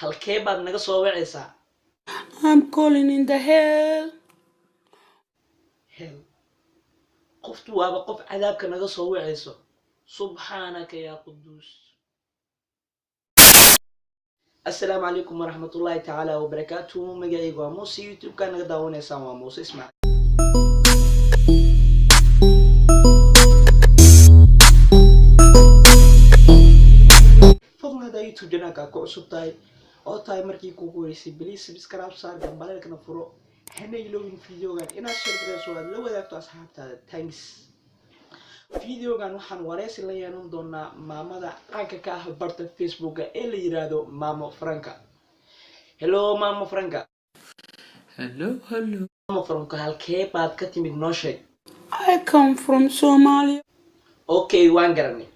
Halkee baad naga soo wacaysaa? I'm calling in the hell. Hell? Qoftu waaba qof cadaabka naga soo wacayso. Subxaanaka yaa quduus. Assalaamu calaykum waraxmatullaahi tacaala wabarakaatuhu. Magacaygu waa Muuse, YouTube-ka naga daawanaysaan waa Muuse Ismaaciil. Fadlan haddaa YouTube channelka ku cusub tahay oo tahay markii kugu horeysay, please subscribe saar, gambaleelkana furo, hana ilowin videogan inaad share garayso, aad la wadaagto asxaabtaada. Thanks. Videogan waxaan wareysi la yeelan doonaa maamada caanka ka ah barta Facebooka ee la yiraahdo Maamo Franka. Hello, Maamo Franka. Hello, hello. Maamo Franka, halkee baad ka timid? Noo sheeg. I come from Somalia. Okay, waan garanay.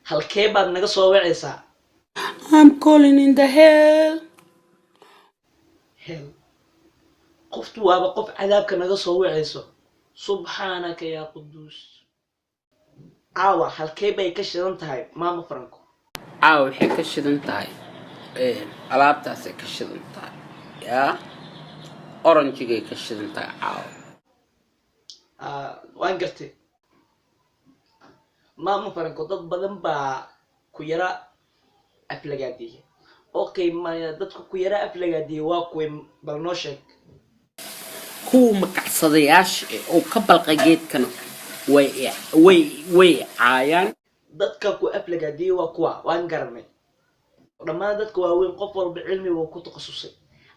Halkee baad naga soo wacaysaa? I'm calling in the hell. Hell? Qoftu waaba qof cadaabka naga soo wacayso. Subxaanaka yaa quduus. Caawa halkee bay ka shidan tahay, Maamo Franco? Caawa waxay ka shidan tahay alaabtaasay ka shidan tahay, yaa oranjigay ka shidan tahay caawa. Ah, waan gartay. Maamo Franco, dad badan baa ku yara aflagaadiya. Okay, ma dadka ku yara aflagaadiya waa kuway? Bal noo sheeg. Kuwa makacsadayaasha eh oo ka balqa geedkana way caayaan. Dadka ku aflagaadiya waa kuwa, waan garanay. Dhammaan dadka waaweyn, qof walba cilmi wuu ku takhasusay.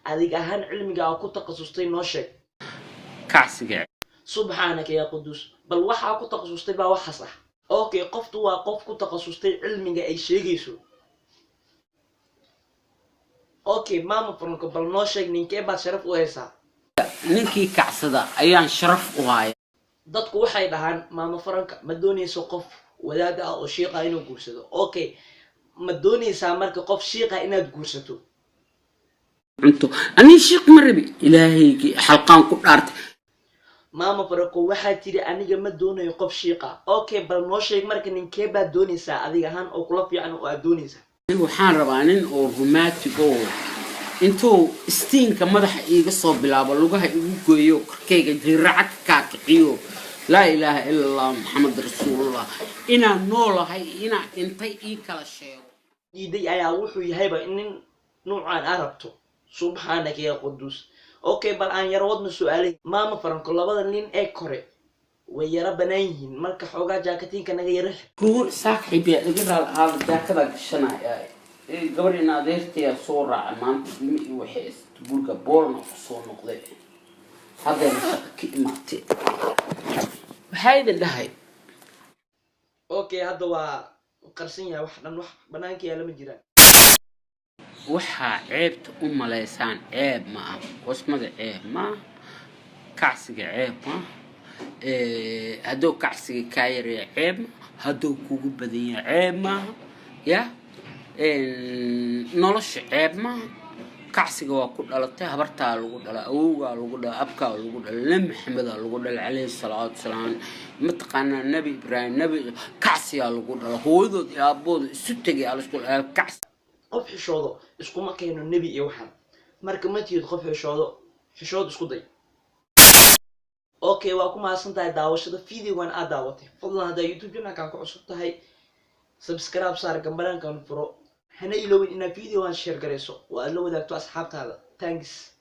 Adig ahaan cilmiga aa ku takhasustay noo sheeg. Kacsiga. Subxaanaka yaa quduus. Bal waxaa ku takhasustay baa waxaas ah. Okay, qoftu waa qof ku takhasustay cilmiga ay sheegayso. Okay, Maama Franco, bal noo sheeg, ninkee baad sharaf u haysaa? Ninkii kacsada ayaan sharaf u haya. Dadku waxay dhahaan Maama Franka ma doonayso qof wadaad ah oo shiiqa inuu guursado. Okay, ma doonaysaa marka qof shiiqa inaad guursato? Cunto anii shiiq ma rabi, ilaahaygii xalqaan ku dhaartay. Maama Franco, waxaa tiri aniga ma doonayo qof shiiqa. Okay, bal noo sheeg marka, ninkee baad doonaysaa adiga ahaan oo kula fiican oo aad doonaysaa? Waxaan rabaa nin oo romantic oo intuu istiinka madaxa iiga soo bilaabo, lugaha igu gooyo, korkayga jiraca ka kaakiciyo, laa ilaaha ila Allah, Maxamed rasuulullah, inaan noolahay, inaan dhintay ii kala sheego. Diiday ayaa wuxuu yahayba in nin nuucaan aa rabto. Subxaanaka yaa quduus. Okay, bal aan yaro wadna su-aalay. Maama Franco, labada nin ee kore way yaro banaan yihiin, marka xoogaa jaakatiinka naga yaro. Kuwo saaxiib yaa iga raal ahaada, jaakadaa gashanaya. Gabar in adeertayaa soo raaca maanta, ilmi iyo waxay guriga boolna kusoo noqday, haddayna shaqo ka imaatay. Waxaa idin dhahay. Okay, hadda waa qarsan yahay wax dhan, wax banaanka yaala ma jiraan. Waxaa ceebta u malaysaan ceeb ma ah, wasmada ceeb ma ah, kacsiga ceeb ma ah. Hadduu kacsiga kaa yareeya ceeb ma, hadduu kugu badan yahay ceeb maaha, ya nolosha ceeb maaha. Kacsiga waa ku dhalatay, habartaa lagu dhala, awowgaa lagu dhala, abkaa lagu dhala, Nebi Maxamedaa lagu dhala calayhi salaatu wasalaam. Mataqaanaa, Nebi Ibraahim, Nebi kacsigaa lagu dhala, hooyadood iyo aabbooda isu tegay alisku kacsi. Qof xishoodo iskuma keeno nebi iyo waxaan. Marka ma tihid qof xishoodo, xishood isku day. Okay, waa ku mahadsan tahay daawashada videogan aad daawatay. Fadlan haddaa YouTube channelkan ku cusub tahay, subscribe saar, gambaleelkan furo, hana ilowin inaad videogan share garayso oo aad la wadaagto asxaabtaada. Thanks.